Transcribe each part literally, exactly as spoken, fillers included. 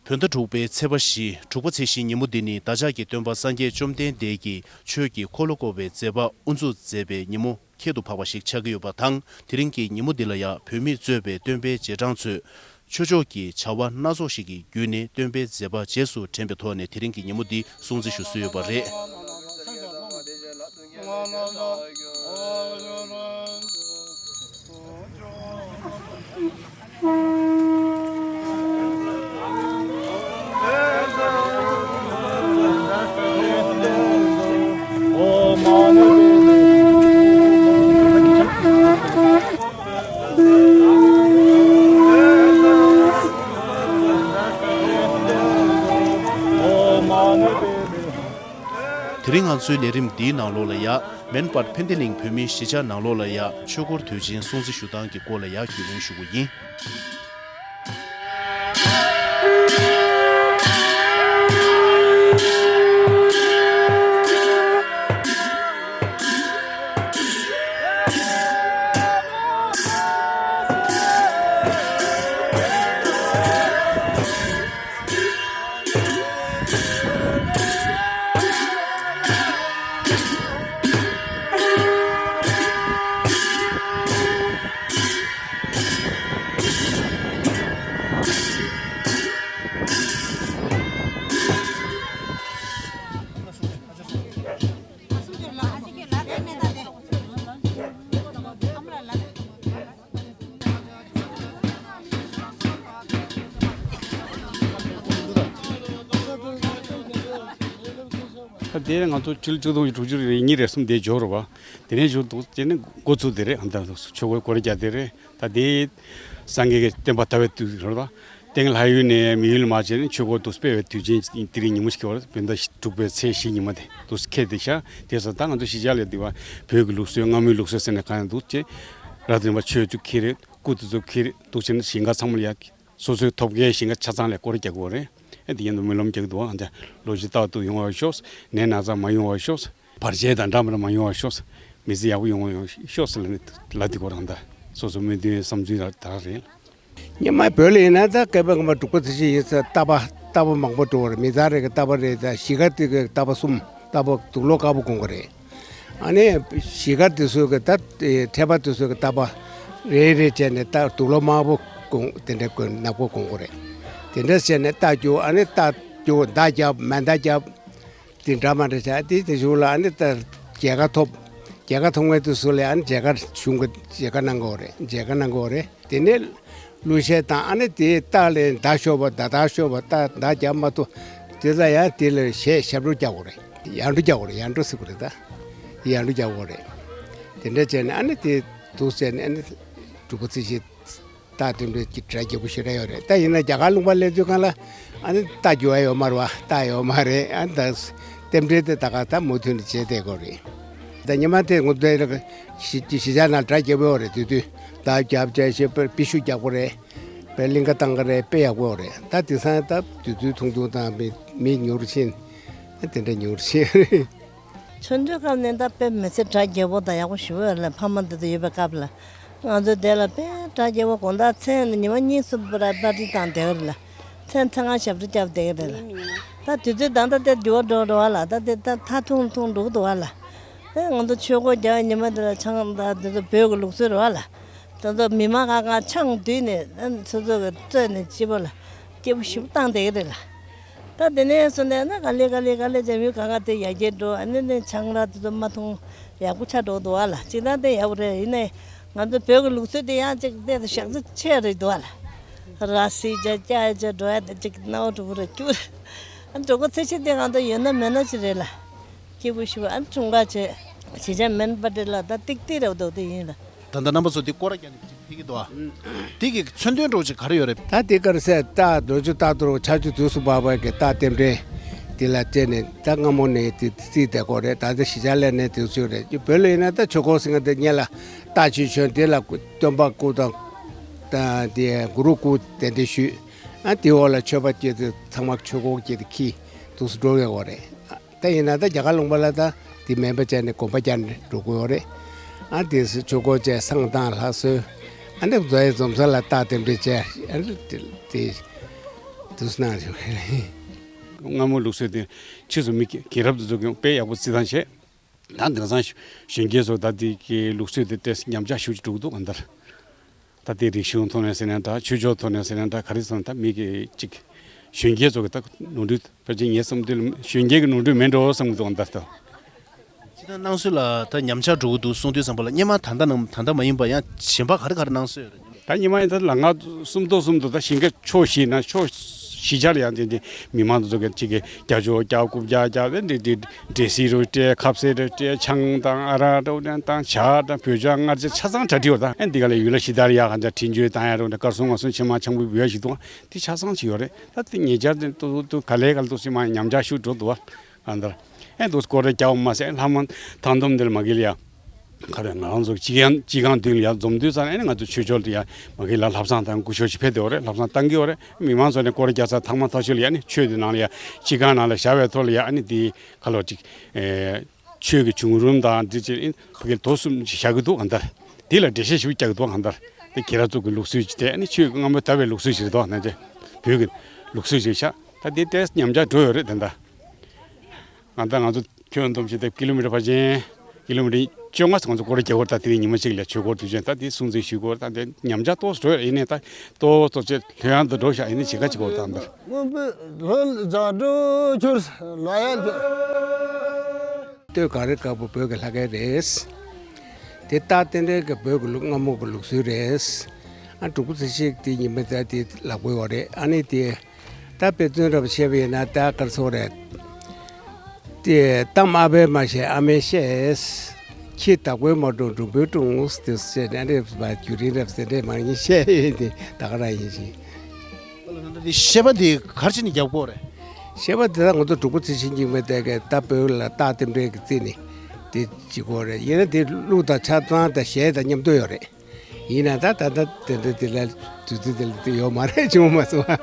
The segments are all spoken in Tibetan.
བོད་ཟླ་དྲུག་པའི་ཚེས་པ་བཞི། དྲུག་པ་ཚེས་བཞི་ཉིན་མོ་འདི་ནི་བདག་ཅག་གི་སྟོན་པ་སངས་རྒྱས་བཅོམ་ལྡན་འདས་ཀྱིས་ཆོས་ཀྱི་འཁོར་ལོ་བསྐོར་བའི་མཛད་པ་དབུ་འཛུགས་མཛད་པའི་ཉིན་མོ་ཁྱད་དུ་འཕགས་པ་ཞིག་ཆགས་ཀྱི་ཡོད་པ་དང་། དེ་རིང་གི་ཉིན་མོ་འདི་ལ་ཡང་བོད་མིས་གཙོས་པའི་སྟོན་པའི་རྗེས་འབྲང་ཚོས་ཆོས་ཕྱོགས་ཀྱི་བྱ་བ་སྣ་ཚོགས་ཤིག་གི་བརྒྱུད་ནས་སྟོན་པའི་མཛད་པ་རྗེས་སུ་དྲན་པའི་ཐོག་ནས་དེ་རིང་གི་ཉིན་མོ་འདི་སྲུང་བརྩི་ཞུ་སྲོལ་ཡོད་པ་རེད། དེ་རིང་ང་ཚོའི་ལས་རིམ་འདིའི་ནང་ལོགས་ལ་ཡ། མེན་པར་ཕན་བདེ་གླིང་བོད་མིའི་གཞིས་ཆགས་ནང་ལོགས་ལ་ཡ་ཆོས་འཁོར་དུས་ཆེན་སྲུང་བརྩི་ཞུ་སྟངས་ཀྱི་སྐོར་ལ་ཡ་རྒྱུས་ལོན་ཞུ་གི་ཡིན། ད་དེ་ང་ཚོ་ཕྱི་ལོ་ཆིག་སྟོང་དྲུག་ཅུ་རེ་གཉིས་རེ་གསུམ་དེ་འབྱོར་རེད་བ། དེ་ནས་འབྱོར་འདུག་ཅེས་ནས་འགོ་ཚུགས་དེ་རེད། ད་ཆོས་འཁོར་སྐོར་རྒྱག་དེ་རེད། ད་དེ་སངས་རྒྱས་ཀྱི་བསྟན་པ་དར་བའི་དུས་རེད་བ། སྟེང་ལྷ་ཡུལ་ནས་མི་ཡུལ་མར་བྱས་ནས་ཆོས་འཁོར་དུ་སྤེལ་བའི་དུས་ཆེན་དེ་རིང་ཉིན་མོ་ཞིག་གི་བར་བོད་ཟླ་དྲུག་པའི་ཚེས་བཞི་ཉིན་མོ་དེ་དུ་ཁེལ་ཏེ་ཤག་དེ་ས་ད་ང་ཚོ་གཞིས་ཆགས་ལས་འདི་བ་བོད་ཀྱི་ལུགས་སྲོལ་སྔ་མོའི་ལུགས་སྲོལ་ཟེར་ནས་གང་ཡང་འདུག་ཅེས་རབ་འབྲིང་པ་ཆོས་བཅུ་ཁེལ་རེད། སྐུ་དེ་ཚོ་ཁེལ་རེད། འདུག་བྱས་ན་ཞིང་ཁ་ཚང་མ་ལ་ཡ་སོ་སོའི་ཐོབ་སྐལ་ཞིང་ཁ་ཆ་ཚང་ལ་སྐོར་རྒྱག་དགོས་རེད། ཨེ་དེ་ཡིན་དུ་སྨོན་ལམ་རྒྱག་གི་འདུག་ཨ་ཅག་ལོ་བཞི་རྟག་ཏུ་ཡོང་བར་ཤོག་ནད་ན་ཚ་མ་ཡོང་བར་ཤོག་བར་ཆད་དང་འདྲ་མི་འདྲ་མ་ཡོང་བར་ཤོག་མི་ཚེ་ཡག་པོ་ཡོང་བར་ཤོག་ཟེར་ལ་ནི་ལ་དེ་གོ་རང་ད་སོ་སོ་སྨོན་འདུན་བསམ་ཚུལ་ལ་ད་རེད། སྔོན་མ་བོད་ལ་ཡིན་ན་ད་བསྐལ་པ་སྔོན་མ་དྲུག་པ་ཚེས་བཞི་ཡིན་ཙང་རྟ་པ་རྟ་པ་མང་པོ་འགྲོ་བ་རེད། མི་ཚང་རེ་གི་རྟ་པ་རེད། ད་གཞིས་ཀ་དེ་གི་རྟ་པ་གསུམ་རྟ་པ་དུག་ལོག་དཀར་པོ་གོན་གི་རེད། ཨ་ནི་གཞིས་ཀ་དེ་ཚོ་གི་ད་ཁྲལ་པ་དེ་ཚོ་གི་རྟ་པ་རེ་རེ་བྱས་ནས་རྟ་དུག་ལོག་དམར་པོ་གོན་དེ་འདྲ་གོན་ནག་པོ་གོན་གི་རེད། དེ་འདྲ་བྱས་ནས་རྟ་རྒྱུག་ཨ་ནི་རྟ་རྒྱུག་མདའ་རྒྱབ་མེ་མདའ་རྒྱབ། དེ་འདྲ་མ་འདྲ་བྱ་དེ་དེ་གཞུག་ལ་ཨ་ནི་ད་རྒྱལ་ཁ་ཐོབ། རྒྱལ་ཁ་ཐོབ་མཁན་དེ་ཚོ་ལ་ཨ་ནི་མཇལ་ཁ་གཞུང་གི་མཇལ་ཁ་གནང་གི་ཡོད་རེད། མཇལ་ཁ་གནང་གི་ཡོད་རེད། དེ་ནས་གླུ་གཞས་དང་ཨ་ནི་དེ་རྟ་ལས་མདའ་ཤོར་བ་མདའ་མདའ་ཤོར་བ་རྟ་མདའ་རྒྱབ་མ་ཐུབ་དེ་ལ་ཡང་དེ་ལ་གཞས་ཞབས་བྲོ་རྒྱག་དགོས་རེད། ཡར་འགྲོ་རྒྱག་དགོས་རེད། ཡར་འགྲོ་ཟེར་དགོས་རེད། ད་ཡར་འགྲོ་རྒྱག་དགོས་རེད། དེ་འདྲ་བྱས་ནས་ཨ་ནི་དེ་འདུག་ཟེར་ནས་ཨ་ནི་དྲུག་པ་ཚེས་བཞི་རྟ་རྟེན་འབྲེལ་གྱི་སྒྲ་རྒྱས་པོ་ཞེ་དྲག་ཡོད་རེད། ད་ཡིན་ན་རྒྱ་གར་ལུང་པ་སླེབས་དུས་སྒང་ལ་ཨ་ནི་རྟ་རྒྱུག་ཡ་ཡོད་མ་རེད་བ། རྟ་ཡོད་མ་རེད། ཨ་ནི་ད་རྟེན་འབྲེལ་དེ་ད་ག་ད་མུ་མཐུད་ནས་བྱས་བསྡད་དགོས་རེད། ད་ཉི་མ་དེ་ངོ་དེ་གཞིས་གཞིས་ཆགས་ནང་སྒྲ་རྒྱས་པོ་ཡོད་རེད། དེ་དུས་ད་རྒྱབ་བྱས་ཞེས་པའི་པི་ཤུ་རྒྱག་གོ་རེད། པའི་གླིང་ག་བཏང་གི་རེད། དཔེ་ཡག་པོ་ཡོད་རེད། ད་དེང་སང་ད་དུས་ཚོད་ཐུང་ཐུང་དང་མི་མི་ཉུང་རུ་ཕྱིན། ཨ་དེ་འདྲ་ཉུང་རུ་ཕྱིན། ཆུང་དུས་སྐབས་ནས་ད་དཔེ་མི་སྲིད་སྒྲ་རྒྱས་པོ་དང་ཡག་པོ་ཞེ་པོ་ཡོད་ལ། ཕ་མ་འདི་ཚོ་ཡོད་པའི་སྐབས་ལ་ང་ཚོ་དེ་ལ་དཔེ་སྒྲ་རྒྱས་པོ་དགོང་དག་མཚན་ཉི་མ་གཉིས་གསུམ་པ་ར་པར་ཊི་བཏང་བསྡད་ཀྱི་རེད་ལ། མཚན་མཚན་ལྔ་ཞབས་བྲོ་བརྒྱབ་བསྡད་ཀྱི་རེད་ལ། ད་དུས་ཚོད་ད་ལྟ་དེ་འགྱུར་བ་འགྲོ་འགྲོ་བ་ལ། ད་དེ་ད་ཐ་ཐུང་ཐུང་འགྲོ་གི་འདུག་བ་ལ། ཨེ་ང་ཚོ་ཆོས་འཁོར་རྒྱག་ཉི་མ་དེ་ལ་ཆང་ད་དེ་ཚོ་བོད་ཀྱི་ལུགས་སྲོལ་རེད་བ་ལ། དེ་ཚོ་མི་མང་གང་གང་ཆང་བསྡུས་ནས་ཨ་སོ་སོ་གི་བཙོས་ནས་སྤྱི་པོ་ལ་སྐྱིད་པོ་ཞེ་པོ་བཏང་བསྡད་ཀྱི་རེད་ལ། ད་དེ་ནས་སོང་ནས་ན་ག་ལེ་ག་ལེ་ག་ལེ་བྱས་མི་གང་ག་དེ་ཡར་རྒྱས་འགྲོ། ཨ་ནི་ནས་ཆང་རག་དེ་ཚོ་མ་འཐུང་ཡག་པོ་ཆགས་འགྲོ་འདུག་བ་ལ། སྤྱིར་བཏང་དེ་ཡག་པོ་རེད། ཡིན་ནའི་ང་ཚོ་བོད་ཀྱི་ལུགས་སྲོལ་དེ་ཡང་ཅིག་དེ་ཞག་ཚི་ཆེ་རེད་འདུག་བ་ལ། ར་བཟི་བྱས་སྐྱ་ཡ་བྱས་འགྲོ་ཡ་དེ་ཅིག་སྣང་བ་འགྲོ་གི་རེད་ཅུ། ཨ་འགྲོ་གི་ཚེ་ཕྱི་དེ་ང་ཚོ་ཡོད་ན་མེད་ན་ཅི་རེད་ལ། སྐྱིད་པོ་ཞུ་བ། ཨ་འཁྲུངས་སྐར་བྱས་གཞིས་ཆགས་མེན་པ་དེ་ལ་ད་ཏིག་ཏིག་རེད་འདུག་དེ་ཡིན་ལ། ད་ལྟ་རྣམ་པ་ཚོ་འདི་སྐོར་ར་རྒྱག་ནས་ཕེབས་ཀྱི་འདུག་ཨ། འདི་གི་མཚོན་དོན་འདྲ་བོ་ཅིག་ག་རེ་ཡོད་རེད། ད་འདི་ག་རེ་ཟེར། རྟ་ལོ་རྒྱུས་ལྟར་དུ་ཆར་ཆུ་དུས་སུ་བབས་པའི་གི་རྟ་རྟེན་འབྲེལ་འདི་ལ་བརྟེན་ནས་ད་སྔ་མོ་ནས་དེ་རྩིས་བསྡད་ཀྱི་ཡོད་རེད། ད་ལྟ་གཞིས་ཆགས་ལ་ནས་དེ་ཚོ་རེད། བོད་ལ་ཡིན་ན་ད་ཆོས་འཁོར་ཟེར་མཁན་དེ་སྔོན་ལ་རྟ་ཆུ་བྱོན། དེ་ལ་སྟོན་པ་སྐུ་དང་ད་དེ་གུ་རུ་སྐུ་གདན་འདྲེན་ཞུས། ཨ་དེའི་འོག་ལ་མཆོད་པ་སྐྱེས་ཏེ་ཚང་མ་ཆོས་འཁོར་སྐྱེས་ཏེ་ཁྱི་དུས་སུ་འགྲོ་བའི་འོག་རེད། ད་ཡིན་ན་ད་རྒྱ་གར་ལུང་པ་ལ་ད་དེ་མེད་པ་བྱས་ནས་གོམ་པ་རྒྱག་ནས་འགྲོ་དགོས་ཡོད་རེད། ཨ་དེ་སུ་ཆོས་འཁོར་བཅས་བསང་བཏང་ལྷ་གསོལ། ཨ་ནི་རྫོང་ཡི་འཛོམས་ས་ལ་རྟ་རྟེན་འབྲེལ་བཅས། ཨ་ནི་དེ་ དུ་སྣང་ཞུ། སྔ་མོ་ལུགས་སྲོལ་དེ་ཕྱིས་སུ་མི་རྒན་རབས་དེ་ཚོ་གིས་དཔེ་ཡག་པོ་བརྩི་སྟངས་བྱས། ད་དེང་སང་གཞོན་སྐྱེས་ཚོ་ད་དེ་གི་ལུགས་སྲོལ་དེ་ཏོག་ཙམ་ཉམས་ཆག་ཞེ་པོ་ཅིག་འགྲོ་གི་འདུག་ག་འདིར། ད་དེ་རིག་གཞུང་ཐོག་ནས་ཟེར་ན་འདྲ། ཆོས་ཕྱོགས་ཐོག་ནས་ཟེར་ན་འདྲ། ག་རེ་ཟེར་ན་ད་མི་གི་ཅིག་གཞོན་སྐྱེས་ཚོ་གི་ད་ནོར་འཁྲུལ་ཕལ་ཆེར་ངའི་བསམ་དུས་ལ་གཞོན་སྐྱེས་ཀྱི་ནོར་འཁྲུལ་མིན་འགྲོ་བསམ་གི་འདུག་ག་འདིར་ད། སྤྱིར་བཏང་སྣང་ཚུལ་ལ་ད་ཉམས་ཆག་འགྲོ་གི་འདུག་གསུང་དུས་ཙམ་པ་ལ། སྔོན་མ་ད་ལྟ་ནང་ད་ལྟ་མ་ཡིན་པ་ཡང་གཞན་པ་ག་རེ་ག་རེ་སྣང་ཚུལ་ཡོད་རེད། ད་སྔོན་མ་ཡིན་ད་ལ་ང་གསུམ་ཐོག་གསུམ་དུ་ད་ཞིང་ཁ་ཕྱོགས་བཞི་ན་ཕྱོགས་བཞི་ཆ་ལ་ཡང་དེ་འདི་མི་མང་དུ་ཚོ་གི་ཅིག་གི་རྒྱ་ཅོ་རྒྱ་རྐུབ་རྒྱ་རྒྱ་དེ་འདི་འདི་འབྲས་སིལ་རུ་སྤྲད། ཁ་ཟས་རུ་སྤྲད། ཆང་དང་ཨ་རག་རུ་དང་ཆ་དང་བོད་ཇ་མངར་ཆ་ཆ་ཚང་གྲ་སྒྲིག་ཡོད། ད་ཨེ་འདི་ག་ལ་ཡུལ་ལ་ཞི་དར་ཡག་ག་འཇའ་འཕྲིན་བཅོལ་བཏང་ཡག་རུ་འདི་གར་སོང་མ་སོང་ཕྱི་མ་ཆང་བུ་འབུལ་ཡག་ཞིག་འདུག་དེ་ཆ་ཚང་ཅིག་ཡོད་རེད། ད་དེ་ཉེ་ཆར་དེ་ཏོག་ཏོག་ག་ལེ་ག་ལེ་ཏོག་ཙམ་མ་ཉམས་ཆག་ཤུགས་འགྲོ་འདུག་བ། གང་ལྟར་ཨེ་འདུག་སྐོར་ར་རྒྱག་པ་མ་ཟད་ལྷ་མོ་ཐང་སྡོམ་འདིར་མ་གི་ལ་ཡ། ག་རེ་ང་རང་ཚོ་སྤྱི་ཁང་སྤྱི་ཁང་མདུན་ལ་ཡ་འཛོམས་དུས་ཙང་ཨེ་ནི་ང་ཚོ་ཆོས་ཕྱོགས་དེ་ཡ་མ་གི་ལ་ལྷ་བསང་དང་སྐུ་ཞབས་ཤིག་ཕེབས་བསྡད་ཡོད་རེད། ལྷ་བསང་བཏང་གི་ཡོད་རེད། མི་མང་ཚོ་ནས་སྐོར་ར་རྒྱག་ཚར་ཐག་མ་ཐག་ཆོད་ལ་ཡ་ཨ་ནི་ཆོས་དེ་ནང་ལ་ཡ་སྤྱི་ཁང་ནང་ལ་བཞག་པའི་ཐོག་ལ་ཡ་ཨ་ནི་དེ་ཁ་ལོ་ཅིག་ཨེ་ཆོས་ཀྱི་བྱུང་རིམ་དང་དེ་ཅིག་ཨེ་ཕ་གི་དོ་གསུམ་ཅིག་བཞག་གི་འདུག་གང་ལྟར་དེ་ལ་འགྲེལ་བཤད་ཞིག་རྒྱག་གི་འདུག་གང་ལྟར་དེ་གྱེས་ར་ཚོ་གི་ལུགས་སྲོལ་ཅིག་དེ་ཨ་ནི་ཆོས་ཀྱི་སྔ་མོའི་དར་བའི་ལུགས་སྲོལ་ཞིག་རེད་དོ། ནང་ཆེ་བོད་ཀྱི་ལུགས་སྲོལ་ཞིག་ཤག་ད་དེ་ཏོག་ཙམ་ཉམས་ཆག་འགྲོ་ཡོད་རེད། དེ་འདྲ། ང་ད་ང་ཚོ་ཁྱོན་བསྡོམས་བྱས་ཏེ་ཀི་ལོ་མི་ཊར་ཕལ་ཆེར་ཀི་ལོ་མི་ཊར་བཅོ་ལྔ་ཙམ་ང་ཚོ་སྐོར་ར་རྒྱག་གི་ཡོད་རེད། ད་དེ་རིང་ཉི་མ་གཅིག་ལ་ཆོས་སྐོར་དུས་ཆེན་ད་དེ་སྲུང་བརྩི་ཞུ་གི་ཡོད་རེད། ད་དེ་ཉམས་ཆག་ཏོག་ཙམ་འགྲོ་ཡོད། ཡིན་ནའི་ད་ཏོག་ཙམ་ཅིག་ལྷོད་ཡངས་དུ་འགྲོ་ཤག་ཡིན་ནའི་བྱེད་ཀ་བྱེད་དགོས་རེད། ད་འདིར། སྟོད་གངས་རི་དཀར་པོ་བོད་ཀྱི་ལྷ་སྐལ་རེད། དེ་སྟག་རྟེན་འབྲེལ་གྱི་བོད་ཀྱི་ལུགས་སྔ་མོ་གི་ལུགས་སྲོལ་རེད། ཨ་འབྲུག་པ་ཚེ་ཤིང་དེ་ཉི་མ་ད་དེ་ལབ་དགོས་པ་རེད། ཨ་ནི་དེ། ད་དཔེ་མཚོན་རབ་བཤད་པ་ཡིན་ན་ད་ག་རེ་ཟེར་དགོས་རེད། དེ་གཏམ་ཨ་ཕས་མ་བཤད་ཨ་མས་བཤད། ཁྱི་བདག་པོས་མ་བཀྲོངས་འབྲུག་པས་བཀྲོངས་ཟེར་ནས་རེད་པ། རྒྱུན་རིང་རབ་ཟེར་འདྲ་མང་ཉིན་བཤད་ཡོད་དེ་ད་ག་རང་ཡིན་ཞིང་། འདི་བཤད་པ་འདི་ག་རེ་བྱས་ནས་རྒྱབ་དགོས་རེད། བཤད་པ་འདི་ད་ང་ཚོ་འབྲུག་པ་ཚེ་ཤིང་ཉི་མ་དེ་གས་ད་བོད་ལ་སྟག་རྟེན་འབྲེལ་གྱི་རྩིས་ནས་དེ་བྱེད་དགོས་རེད། ཡིན་ན་དེ་གླུ་དང་ཆ་ཚང་དང་གཞས་དང་མཉམ་དུ་ཡོད་རེད། ཡིན་ན་ད་ད་ལྟ་དེ་འདྲ་དེ་ལ་དུས་ཚོད་དེ་ལ་དེ་ཡོད་མ་རེད། བྱུང་མ་སོང་།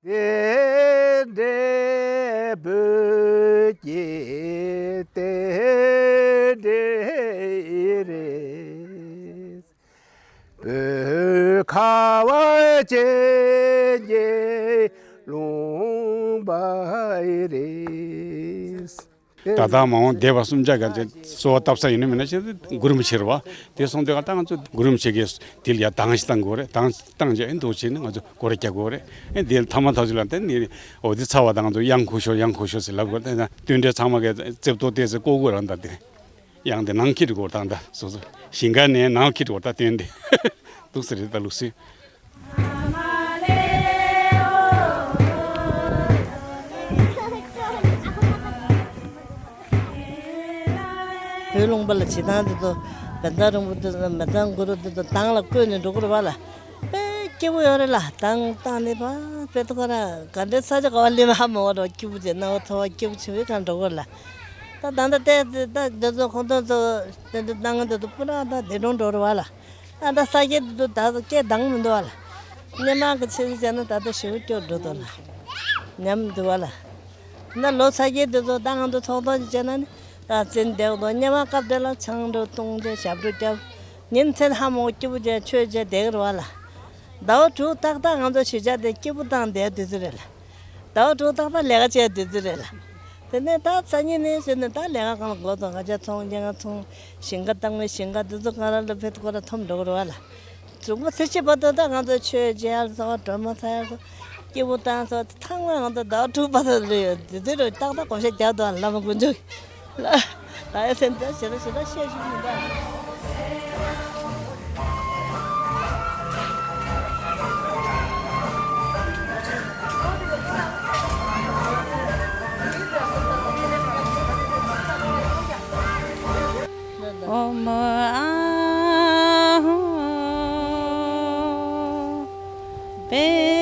དེ་འདྲའི་བོད་ཀྱི་རྟེན་འབྲེལ་རེད། བོད་ཁ་བ་ཅན་གྱི་ལུང་པ་རེད། ད་ལྟ་མ་འོངས་འདས་པ་གསུམ་ཆ་ག་ཚོད་གསོལ་བ་བཏབ་ས་ཡིན་ན་མིན་ན་ཅི་གུ་རུ་མི་ཆེ་རུ་བ་དེ་སོང་དུས་ད་ང་ཚོ་གུ་རུ་མི་ཆེ་གི་དེ་ལ་ཡ་དང་ཞིག་བཏང་དགོས་རེད། དང་བཏང་རྗེས་ཨེ་འདུག་བྱས་ནས་ང་ཚོ་སྐོར་ར་རྒྱག་དགོས་རེད། ཨེ་དེ་ལ་ཐ་མ་ཐག་ཆོད་ལ་དེ་ནི་འོ་དེ་ཚར་བ་དང་ང་ཚོ་གཡང་འཁོར་ཤོག་གཡང་འཁོར་ཤོག་ཟེར་ལབ་དགོས་རེད། དེ་ན་བསྟུན་གྲོས་ཚང་མ་གི་རྩེབ་ཏོ་བལྟས་ཟེར་བསྐོར་དགོས་རང་ད་དེ་གཡང་དེ་ནང་འཁྱེར་དགོས་རང་ད་སོ་སོ་ཞིང་ཁ་ནས་ནང་འཁྱེར་དགོས་ད་བསྟན་དེ་འདུག་ཟེར་རེད། ད་ལུགས་སྲོལ། བོད་ལུང་པ་ལ་བྱེད་སྟངས་དེ་ཚོ་བན་ད་རིང་པོ་དེ་ཚོ་མེ་ཏང་གུ་རུ་དེ་ཚོ་དང་ལ་བཀོད་ནས་འགྲོ་གི་རེད་བ་ལ། དཔེ་སྐྱིད་པོ་ཡོད་རེད་ལ། དང་བཏང་ནས་ཕར་དཔེ་ཐོག་ཁ་ར་ག་འདྲའི་ས་ཆ་ག་བ་སླེབས་ན་ཧ་མ་གོ་རོགས་སྐྱིད་པོ་བྱས་སྣང་བ་ཚོར་བ་སྐྱིད་པོ་བྱེད་པའི་གང་འགྲོ་གི་རེད་ལ། ད་ད་ལྟ་བལྟས་ཚེ་ད་འདི་ཚོ་ཁོང་ཚོ་ཚོ་དེ་འདྲ་གནང་གི་འདུག་ད་སྤུ་ར་ད་བདེ་སྒྲུང་འགྲོ་རེད་བ་ལ། ད་ད་ས་སྐྱེས་འདི་ཚོ་ད་སྐད་གདངས་མི་འདུག་བ་ལ། སྔོན་མ་གི་ཆེད་དུ་བྱས་ན་ད་ལྟ་ཞེ་པོ་སྐྱོ་འགྲོ་འདུག་ལ། ཉམས་འདུག་བ་ལ། ད་ལོ་ས་སྐྱེས་འདི་ཚོ་ད་ང་ཚོ་ཚོགས་ཐོག་ཅིག་བྱས་ན་ནི་ད་བཙན་བདེ་བོ་འདུག་སྔོན་མ་སྐབས་དེ་ལ་ཆང་འགྲོ་བཏུང་བྱས་ཞབས་བྲོ་བརྒྱབ། ཉིན་མཚན་ཧ་མ་གོ་སྐྱིད་པོ་བྱས་ཆོས་བྱས་བསྡད་ཀྱི་རེད་བ་ལ། ཟླ་བ་དྲུག་ཏག་ཏག་ང་ཚོ་གཞིས་ཆགས་དེ་སྐྱིད་པོ་བཏང་བསྡད་དུས་ཚོད་རེད་ལ། ཟླ་བ་དྲུག་ཏག་ཏག་ལས་ཀ་བྱས་དུས་ཚོད་རེད་ལ། དེ་ནས་ད་སང་ཉིན་ནས་བཟོས་ནས་ད་ལས་ཀ་གང་ལ་འགོ་ཚུགས། ང་ཅག་ཚོང་རྒྱག་ང་ཚོང་ཞིང་ཁ་བཏང་བའི་ཞིང་ཁ་དེ་ཚོ་གང་ལ་ལ་ཕེབས་ཁོ་ར་འཐོམ་འགྲོ་གི་རེད་བ་ལ། གཟུགས་པོ་ཚེ་ཕྱི་བར་དུ་ད་ང་ཚོ་ཆོས་བྱེད་ཡག་ཚོ་སྒྲོལ་མ་ཚ་ཡག་ཚོ་སྐྱིད་པོ་བཏང་ཚོ་ཚང་མ་ང་ཚོ་ཟླ་བ་དྲུག་བར་དུ་རེད་ཡོད། དེ་ཚོ་རུ་ཏག་ཏག་གོ་ཤ་རྒྱག་འདུག་བླ་མ་དཀོན་མཆོག་ལ། ད་ཡ་སེམས་ད་ཞེ་ད་ཞེ་ད་བཤད་ཞུ་མི་འདུག་ཨོཾ་ཨཱཿཧཱུྃ།